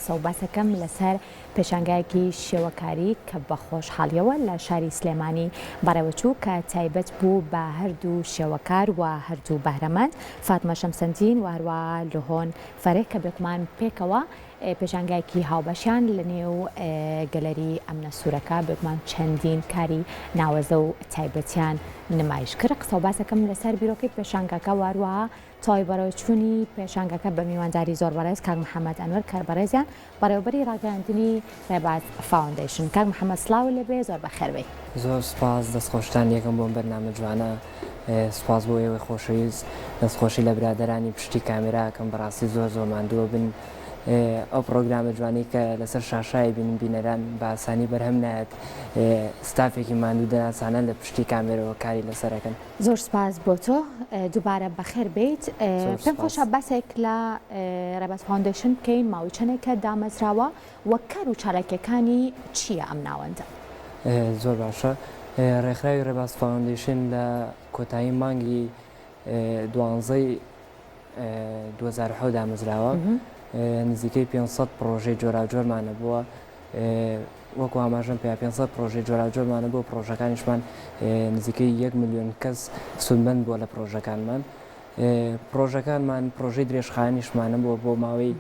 قسە و باسەکەم لەسەر پێشانگایەکی شێوەکاری کە بە خۆشحاڵیەوە لە شاری سلێمانی بەڕێوەچوو کە تایبەت بوو بە هەردوو شێوەکار و هەردوو بەهرەمەند فاتمە شەمسەدین و هەروەها لهۆن فەرێ کە بێگومان پێکەوە پێشانگایەکی هاوبەشیان لە نێو گەلەری ئەمنە سوورەکە بێگومان چەندین کاری ناوەزە و تایبەتیان نمایش کرد. قسە و باسەکەم لەسەر بیرۆکەی پێشانگاکە و هەروەها تەواوی بەڕێوەچوونی پێشانگاکە بە میوانداری زۆر بەڕێز کاک محەمەد ئەنوەر کە بەڕێزیان بەڕێوەبەری ڕاگەیاندنی ڕێباز فاوندەیشن. کاک محەمەد سڵاوت لێبێ زۆر بەخێر بێی. زۆر سوپاس دەست خۆشتان لێکەم بۆم بەرنامە جوانە سوپاس بۆ ئێوەی خۆشەویست دەست خۆشی لە برادەرانی پشتی کامێرا ئەکەم بەڕاستی زۆر زۆر ماندووە بن ئەو پڕۆگرامە جوانەی کە لەسەر شاشە ئەیبینن بینەران بە ئاسانی بەرهەم نایەت ستافێکی ماندوو دەناسانە لە پشتی کامێرەوە کاری لەسەر ئەکەن. زۆر سوپاس بۆ تۆ دووبارە بەخێر بێیت. زۆر پێم سوپاس. خۆشە باسێک لە ڕێباز فاوندەیشن بکەین ماوەی چەندێکە دامەزراوە و کار و چالاکیەکانی چییە ئەم ناوەندە؟ زۆر باشە. ڕێکخراوی ڕێباز فاوندەیشن لە کۆتایی مانگی دوانزەی 2007 دامەزراوە. نزیکەی 500 پڕۆژەی جۆراوجۆرمان هەبووە. وەکو ئاماژەم پێ 500 پڕۆژەی جۆراوجۆرمان هەبووە، پڕۆژەکانیشمان نزیکەی 1 ملیۆن کەس سوودمەند بووە لە پڕۆژەکانمان. پڕۆژەکانمان پڕۆژەی درێژخایەنیشمان هەبووە بۆ ماوەی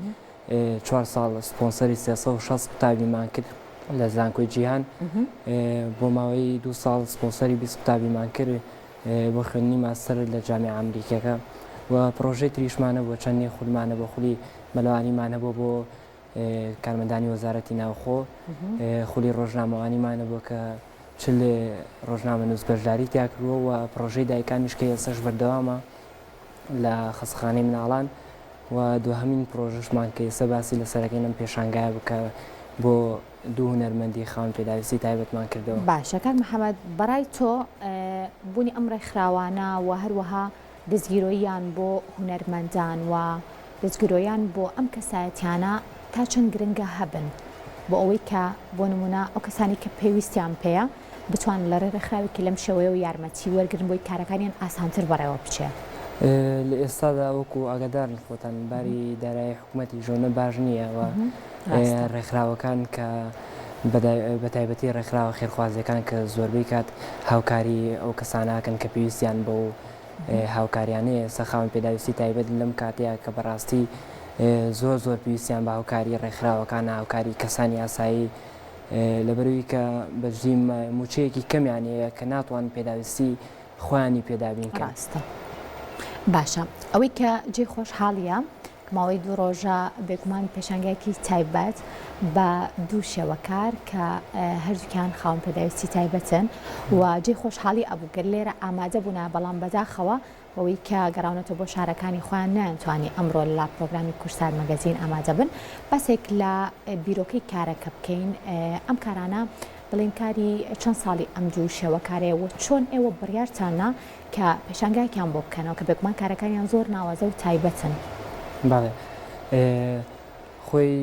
چوار ساڵ سپۆنسەری 360 قوتابیمان کرد لە زانکۆی جیهان. بۆ ماوەی دوو ساڵ سپۆنسەری 20 قوتابیمان کرد بۆ خوێندنی ماستەر لە جامیعە ئەمریکیەکە و پڕۆژەی تریشمان هەبووە، چەندین خولمان هەبووە، خولی مەلەوانیمان هەبووە بۆ کارمەندانی وەزارەتی ناوخۆ، خولی ڕۆژنامەوانیمان هەبووە کە 40 ڕۆژنامەنووس بەشداری تیا کردووە و پڕۆژەی دایکانیش کە ئێستاش بەردەوامە لە خەستەخانەی مناڵان و دوهەمین پڕۆژەشمان کە ئێستا باسی لەسەرەکەین ئەم پێشانگایە بوو کە بۆ دوو هونەرمەندی خاوەن پێداویستی تایبەتمان کردەوە. باشە کاک محەمەد بەڕای تۆ بوونی ئەم ڕێکخراوانە و هەروەها دەستگیرۆییان بۆ هونەرمەندان و دەستگیرۆیان بۆ ئەم کەسایەتیانە تا چەند گرنگە هەبن بۆ ئەوەی کە بۆ نمونە ئەو کەسانی کە پێویستیان پێیە بتوانن لە ڕێی ڕێکخراوێکی لەم شێوەیەوە یارمەتی وەرگرن بۆی کارەکانیان ئاسانتر بەڕێوە بچێ؟ لە ئێستادا وەکو ئاگادارن خۆتان باری دارایی حکومەتیش ئەونە باش نییە و ڕێکخراوەکان کە بە تایبەتی ڕێکخراوە خێرخوازیەکان کە زۆربەی کات هاوکاری ئەو کەسانە ئەکەن کە پێویستیان بەو هاوکاریانەیە ئێستا خاوەن پێداویستی تایبەت لەم کاتەیە کە بەڕاستی زۆر زۆر پێویستیان بە هاوکاری ڕێکخراوەکان هاوکاری کەسانی ئاسایی لەبەرئەوەی کە بەجدی موچەیەکی کەمیان هەیە کە ناتوانن پێداویستی خۆیانی پێ دابین کەن. ڕاستە. باشە ئەوەی کە جێی خۆشحاڵیە ماوەی دوو ڕۆژە بێگومان پێشانگایەکی تایبەت بە دوو شێوەکار کە هەردووکیان خاوەن پێداویستی تایبەتن و جێی خۆشحاڵی ئەبوو گەر لێرە ئامادە بوونایە بەڵام بەداخەوە بەوەی کە گەڕاونەتەوە بۆ شارەکانی خۆیان نەیانتوانی ئەمڕۆ لە پرۆگرامی کوردسات مەگەزین ئامادە بن. باسێک لە بیرۆکەی کارەکە بکەین، ئەم کارانە بڵێین کاری چەند ساڵی ئەم دوو شێوەکارەیە و چۆن ئێوە بڕیارتان نا کە پێشانگایەکیان بۆ بکەنەوە کە بێگومان کارەکانیان زۆر ناوازە و تایبەتن؟ بەڵێ خۆی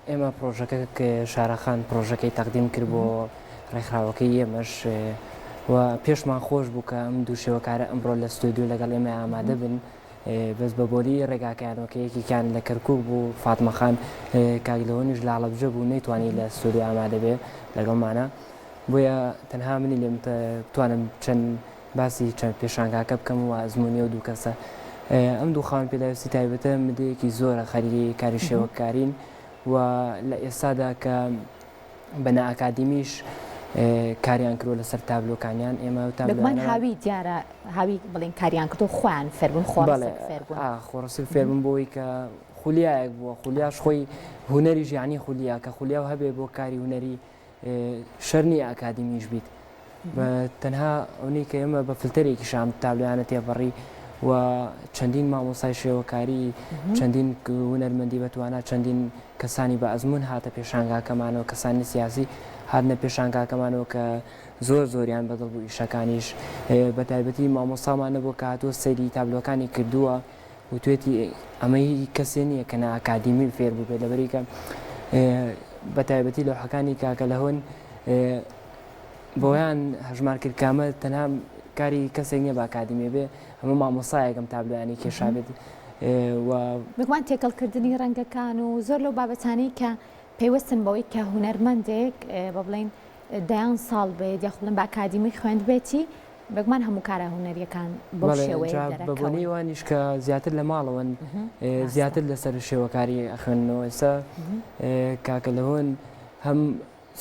ئێمە پڕۆژەکە شارەخان پڕۆژەکەی تەقدیم کرد بۆ ڕێکخراوەکەی ئێمەش و پێشمان خۆش بوو کە ئەم دوو شێوەکارە ئەمڕۆ لە ستۆدیۆ لەگەڵ ئێمە ئامادە بن بەس بە بۆری ڕێگاکەیانەوە کە یەکێکیان لە کەرکک بوو فاتمەخان کاک لەوەنیش لە هەڵەبجە بوو نەیتوانی لە ستۆدیۆ ئامادە بێ لەگەڵمانە بۆیە تەنها منی لێم بتوانم چەند باسی چەند پێشانگاکە بکەم و ئەزموونی ئەو دوو کەسە. ئەم دوو خاوەن پێداویستی تایبەتە مدەیەکی زۆرە خەریکی کاری شێوەکارین و لە ئێستادا کە بە نائەکادیمیش کاریان کردووە لەسەر تابلۆکانیان ئێمە ئەو بێگومان تابلۆیانەمان هاوی دیارە هاوی بڵێن کاریان کردووە خۆیان فێربوون بەڵێ خۆڕسک فێربوون. ئا خۆڕسک فێربوون بۆ ئەوەی کە خولیایەک بووە خولیاش خۆی هونەریش یانی خولیا کە خولیاو هەبێ بۆ کاری هونەری شەر نییە ئەکادیمیش بیت بە تەنها ئەونەی کە ئێمە بە فلتەرێکیش ئەم تابلۆیانە تێپەڕی و چەندین مامۆستای شێوەکاری چەندین هونەرمەندی بەتوانا چەندین کەسانی بە ئەزموون هاتە پێشانگاکەمانەوە کەسانی سیاسی هاتنە پێشانگاکەمانەوە کە زۆر زۆریان بەدڵ بوو ئیشەکانیش بە تایبەتی مامۆستامان نەبوو کە هاتووە سەیری تابلۆکانی کردووە وتوێتی ئەمە هی کەسێ نییە کە نائەکادیمی فێر بووبێت لەبەری کە بە تایبەتی لەوحەکانی کاکە لەهۆن بۆیان هەژمار کرد کە ئەمە تەنها کاری کەسێک نییە بە ئەکادیمی بێ ئەمە مامۆستایەکم تابلۆیانی کێشابێت. و. بێگومان تێکەڵکردنی ڕەنگەکان و زۆر لەو بابەتانەی کە پەیوەستن بەوەی کە هونەرمەندێک بە بڵێین دەیان ساڵ بێت یاخود بڵێن بە ئەکادیمی خوێندبێتی بێگومان هەموو کارە هونەریەکان بەو بەڵێ شێوەیە جا بە دەرەکەون. بۆنەی وانیش کە زیاتر لە ماڵەوەن ڕاستە. زیاتر لەسەر شێوەکاری ئەخوێننەوە ئێستا کاکە لەهۆن هەم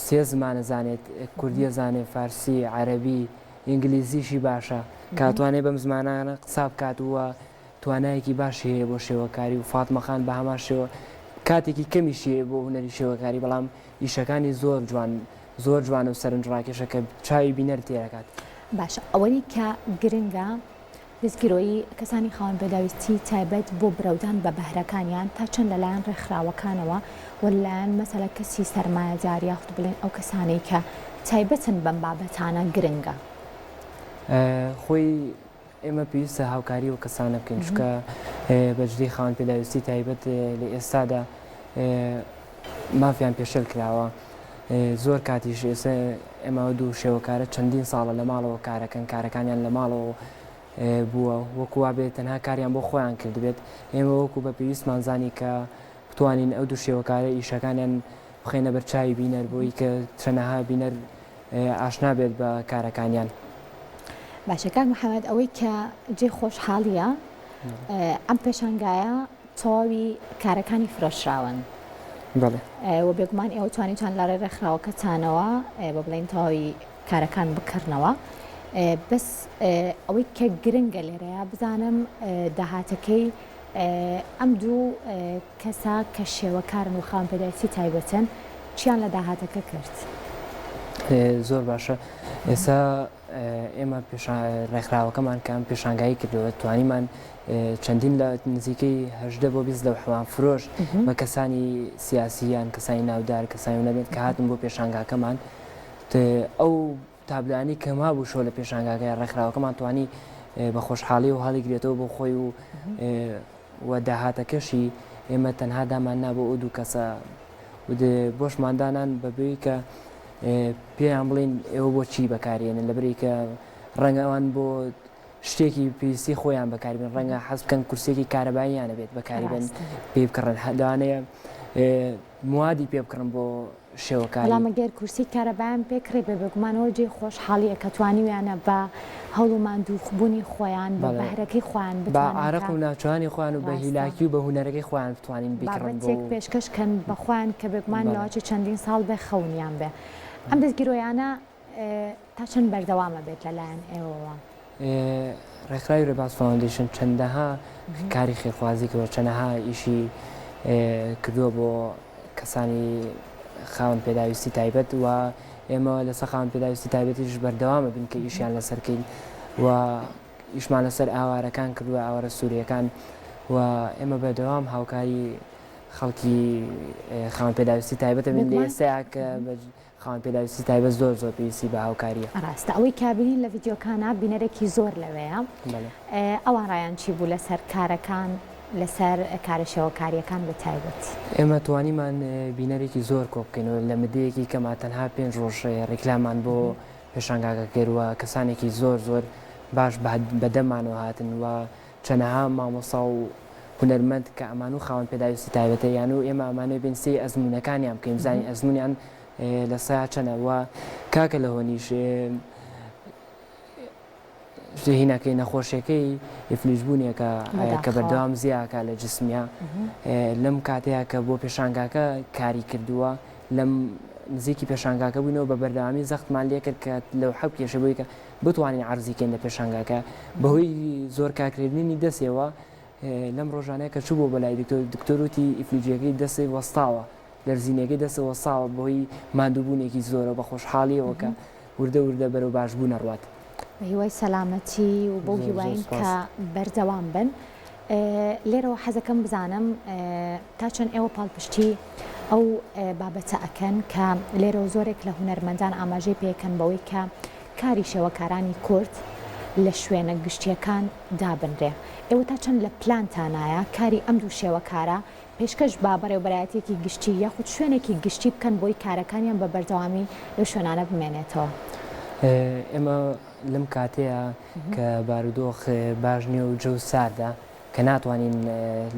سێ زمان ئەزانێت کوردی ئەزانێ فارسی عەرەبی ئینگلیزیشی باشە کە ئەتوانێ بەم زمانانە قسا بکات و توانایەکی باشی هەیە بۆ شێوەکاری و فاتمە خان بە هەمان شێوە کاتێکی کەمیشی هەیە بۆ هونەری شێوەکاری بەڵام ئیشەکانی زۆر جوان زۆر جوانە و سەرنجڕاکێشە کە چاوی بینەر تێرەکات. باشە ئەوەی کە گرنگە دەستگیرۆیی کەسانی خاوەن پێداویستی تایبەت بۆ برەودان بە بەهرەکانیان تا چەند لەلایەن ڕێکخراوەکانەوە و لەلایەن مەسەلە کەسی سەرمایەدار یاخود بڵێین ئەو کەسانەی کە تایبەتن بەم بابەتانە گرنگە؟ خۆی ئێمە پێویستە هاوکاری ئەو کەسانە بکەین چونکە بەجدی خاوەن پێداویستی تایبەت لە ئێستادا مافیان پێشێل کراوە زۆر کاتیش ئێستا ئێمە دوو شێوەکارە چەندین ساڵە لە ماڵەوە کارەکەن کارەکانیان لە ماڵەوە بووە وەکو وابێت تەنها کاریان بۆ خۆیان کردبێت ئێمە وەکو بە پێویستمان زانی کە بتوانین ئەو دوو شێوەکارە ئیشەکانیان بخەینە بەرچاوی بینەر بۆی کە چەنەها بینەر ئاشنا بێت بە کارەکانیان. باشە کاک محەمەد ئەوەی کە جێی خۆشحاڵیە ئەم پێشانگایە تەواوی کارەکانی فرۆشراون بەڵێ و بێگومان ئێوە توانیتان لە ڕێی ڕێکخراوەکەتانەوە بە بڵێین تەواوی کارەکان بکڕنەوە بەس ئەوەی کە گرنگە لێرەیە بزانم داهاتەکەی ئەم دوو کەسە کە شێوەکارن و خاوەن پێداویستی تایبەتن چیان لە داهاتەکە کرد؟ زۆر باشە ئێستا ئێمە ڕێکخراوەکەمان کە ئەم پێشانگایی کردەوە توانیمان چەندین لە نزیکەی هەژدە بۆ 20 لەوحەمان فرۆشت بە کەسانی سیاسی یان کەسانی ناودار کەسانی نەبێت کە هاتن بۆ پێشانگاکەمان ئەو تابلۆیانەی کە مابوو شەو لە پێشانگاکەی ڕێکخراوەکەمان توانی بە خۆشحاڵی و هەڵیگرێتەوە بۆ خۆی و و داهاتەکەشی ئێمە تەنها دامان نا بۆ ئەو دوو کەسە بۆشمان دانان بەبێی کە پێیان بڵین ئێوە بۆ چی بەکارێنن لە بری کە ڕەنگە ئەوان بۆ شتێکی پێویستی خۆیان بەکاربن ڕەنگە حەز بکەن کورسێکی کارەباییانە بێت بەکاری بن پێی بکڕن لەوانەیە موادی پێ بکڕن بۆ شێوەکاری. بەڵام گەر کورسی کارەبایان پێ کڕیبێ بێگومان ئەوە جێی خۆشحاڵیە کە توانیویانە بە هەوڵ و ماندووبوونی خۆیان بە بەهرەکەی خۆیان بە بتوانن عارەق کە و ناوچەوانی خۆیان و بە ڕاستە هیلاکی و بە هونەرەکەی خۆیان بتوانین بیکڕن بۆ بابەتێک پێشکەش کەن بە خۆیان کە بێگومان بەڵێ. لەوەچێ چەندین ساڵ بێ خەونیان بێ ئەم دەستگیرۆیانە تا چەند بەردەوام ئەبێت لەلایەن ئێوەوە؟ ڕێکخراوی ڕێباز فاوندەیشن چەندەها کاری خێرخوازی کردووە، چەنەها ئیشی کردووە بۆ کەسانی خاوەن پێداویستی تایبەت و ئێمە لەسەر خاوەن پێداویستی تایبەتیش بەردەوامە بین کە ئیشیان لەسەر کەین و ئیشمان لەسەر ئاوارەکان کردووە ئاوارە سووریەکان و ئێمە بەردەوام هاوکاری خەڵکی خاوەن پێداویستی تایبەتە بین لە بێگومان ئێستایا کە خاوەن پێداویستی تایبەت زۆر زۆر پێویستی بە هاوکاریە. ڕاستە ئەوەی کە بینین لە ڤیدیۆکانا بینەرێکی زۆر لەوێیە بەڵێ. ئەوان ڕایان چی بوو لەسەر کارەکان لەسەر کارە شێوەکاریەکان بە تایبەت؟ ئێمە توانیمان بینەرێکی زۆر کۆ بکەینەوە لە مدەیەکی کەما تەنها پێنج ڕۆژ ڕیکلامان بۆ پێشانگاکە کرد و کەسانێکی زۆر زۆر باش بە دەممانەوە هاتن و چەنەها مامۆستا و هونەرمەند کە ئەمانو خاوەن پێداویستی تایبەتە یان و ئێمە ئەمانەوێ بێین سەیری ئەزموونەکانیان بکەین بزانین ئەزموونیان لە سەیا چەنە و کاکە لەهۆنیش هینەکەی نەخۆشیەکەی ئیفلیج بوونێکە کە بەداخەوە. بەردەوام زیاکە لە جسمیا لەم کاتەیە کە بۆ پێشانگاکە کاری کردووە لەم نزیکی پێشانگاکە بووینەوە بە بەردەوامی زەختمان لێکرد کە لەو حەب کێشە بووی کە بتوانین عەرزی کەین لە پێشانگاکە بەهۆی زۆر کارکردنی دەستیەوە لەم ڕۆژانەیە کە چوو بۆ بەلای دکتۆر دکتۆر وتی ئیفلیجیەکەی دەستی وەستاوە لەرزینەکەی دەستی وەستاوە بەهۆی ماندووبوونێکی زۆرەوە بە خۆشحاڵیەوە کە وردە وردە بەرەو باشبوون ئەڕوات. بە هیوای سەلامەتی و بەو زۆر زۆر هیواین سوپاس. کە بەردەوام بن. لێرەوە حەزەکەم بزانم تا چەند ئێوە پاڵپشتی ئەو بابەتە ئەکەن کە لێرەوە زۆرێک لە هونەرمەندان ئاماژەی پێکەن بەوەی کە کاری شێوەکارانی کورد لە شوێنە گشتیەکان دابنرێ ئێوە تا چەند لە پلانتانایە کاری ئەم دوو شێوەکارە پێشکەش بە بەڕێوبەرایەتیەکی گشتی یاخود شوێنێکی گشتی بکەن بۆی کارەکانیان بە بەردەوامی لەو شوێنانە بمێنێتەوە؟ ئێمە لەم کاتەیە کە بارودۆخ باش نییە و جەو ساردە. کە ناتوانین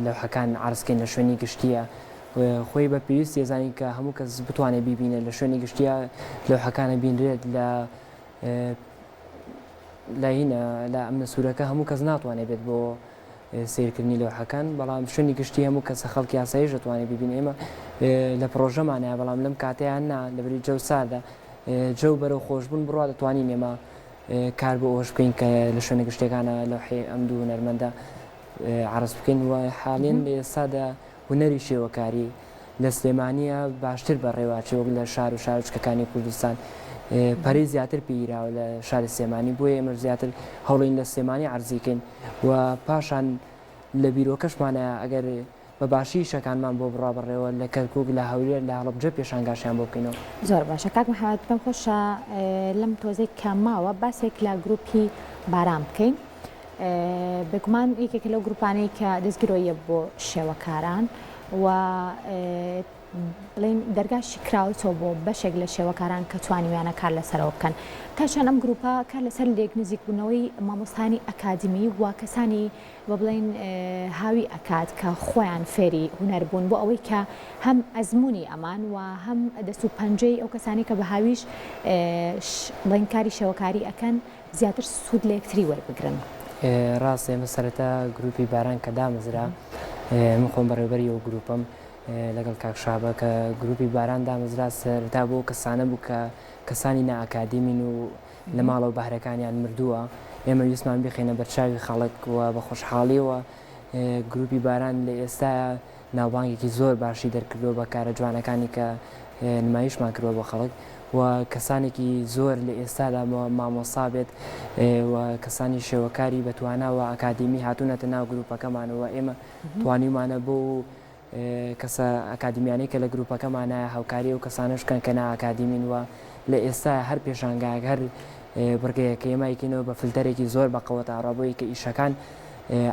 لەوحەکان عەرز کەین لە شوێنی گشتیە خۆی بە پێویست دەزانین کە هەموو کەس بتوانێت بیبینێت لە شوێنی گشتیە لەوحەکانە بینرێت لە لە هینە لە ئەمنە سوورەکە هەموو کەس ناتوانێت بێت بۆ سیرکردنی لەوحەکان بەڵام شوێنی گشتی هەموو کەسە خەڵکی ئاسایش دەتوانێت ببین ئێمە لە پرۆژەمانە بەڵام لەم کاتەیان نا لەبری جەو ساردە جەو بەرەو خۆشببوون بڕوا دەتوانین ئێمە کار بۆ ئەوەش بکەین کە لە شوێنە گشتیەکانە لەوحەی ئەم دوو هونەرمەندە عەرز بکەین و حاڵیەن لە ئێستادا هونەری شێوەکاری لە سلێمانیە باشتر بەڕێوەچێ وەک لە شار و شارۆچکەکانی کوردستان پەرەی زیاتر پێیراوە لە شاری سلێمانی بۆیە ئێمەش زیاتر هەوڵین لە سلێمانی عەرزی کەین و پاشان لە بیرۆکەشمانە ئەگەر بە باشی ئیشەکانمان بۆ بڕوا بەڕێوە لە کەرکوک لە هەولێر لە هەڵەبجە پێشانگاشیان بۆ بکەینەوە. زۆر باشە کاک محمد پێم خۆشە لەم تۆزەی کە ماوە باسێک لە گروپی باران بکەین بێگومان یەکێکە لەو گروپانەی کە دەستگرۆیە بۆ شێوەکاران و بڵێین دەرگاشی کراوەتەوە بۆ بەشێک لە شێوەکاران کە توانیویانە کار لەسەرەوە بکەن تا چەند ئەم گروپە کار لەسەر لێک نزیکبوونەوەی مامۆستانی ئەکادمی و کەسانی و بڵێین هاوی ئەکات کە خۆیان فێری هونەر بوون بۆ ئەوەی کە هەم ئەزموونی ئەمان و هەم دەست و پەنجەی ئەو کەسانەی کە بە هاویش بڵێین کاری شێوەکاری ئەکەن زیاتر سوود لە یەکتری وەربگرن. ڕاستە ئێمە سەرەتا گروپی باران کە دامەزرا من خۆم بەڕێوبەری ئەو گروپەم لەگەڵ کاک شابە کە گروپی باران دامەزرا سەرەتا بۆ کەسانە بوو کە کەسانی نائەکادیمین و لە ماڵەوە بەهرەکانیان مردووە، ئێمە ویستمان بیخەینە بەرچاوی خەڵک و بە خۆشحاڵیەوە گروپی باران لە ئێستایا ناوبانگێکی زۆر باشی دەرکردووە بە کارە جوانەکانی کە نمایشمان کردووە بۆ خەڵک و کەسانێکی زۆر لە ئێستادا مامۆستا بێت و کەسانی شێوەکاری بەتوانا و ئەکادیمی هاتوونەتە ناو گروپەکەمانەوە ئێمە توانیومانە بۆ کەسە ئەکادیمیانەی کە لە گروپەکەمانایە هاوکاری ئەو کەسانەش بکەن کە نائەکادیمین و لە ئێستایا هەر پێشانگایەک هەر بڕگەیەک کە ئێمە ئەیکەینەوە بە فلتەرێکی زۆر بەقەوەت ئاڕا بۆی کە ئیشەکان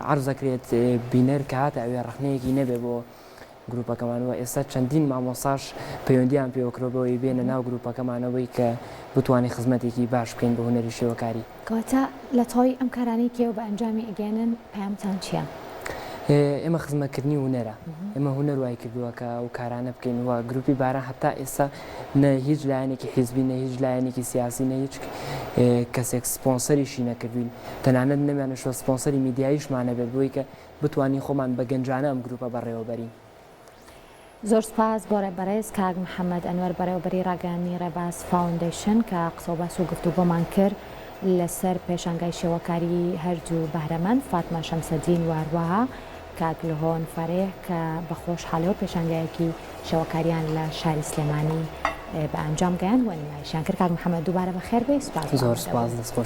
عەرز دەکرێت بینەر کە هاتە ئەوێ ڕەخنەیەکی نەبێ بۆ گروپەکەمان و ئێستا چەندین مامۆساش پەیوەندیان پێوە کردوە بەوەی بێنە ناو گروپەکەمانەوەی کە بتوانین خزمەتێکی باش بکەین بە هونەری شێوەکاری. کەواتە لە تەواوی ئەم کارانەی کە ئێوە بە ئەنجامی ئەگەیەنن پەیامتان چیە؟ ئێمە خزمەتکردنی هونەرە، ئێمە هونەر وای کردووە کە ئەو کارانە بکەین و گروپی باران هەتا ئێستا نە هیچ لایەنێکی حیزبی نە هیچ لایەنێکی سیاسی نە هیچ کەسێک سپۆنسەریشی نەکردوین تەنانەت نەمانەشوە سپۆنسەری میدیاییشمان هەبێت بۆی کە بتوانین خۆمان بە گەنجانە ئەم گروپە بەڕێوەبەرین. زۆر سوپاس بۆ بەڕێز کاک محەمەد ئەنوەر بەڕێوەبەری ڕاگەیاندنی ڕێباز فاوندەیشن کە قسەوباس و گفتوگۆمان کرد لەسەر پێشانگای شێوەکاری هەردوو بەهرەمەند فاتمە شەمسەدین و هەروەها کاک لهۆن فەرێح کە بە خۆشحاڵیەوە پێشانگایەکی شێوەکاریان لە شاری سلێمانی بە ئەنجام گەیاند و نمایشیان کرد. کاک محەمەد دووبارە بەخێربێی سوپاس بۆ زۆر سوپاس ئامادەبوونت. دەست خۆش.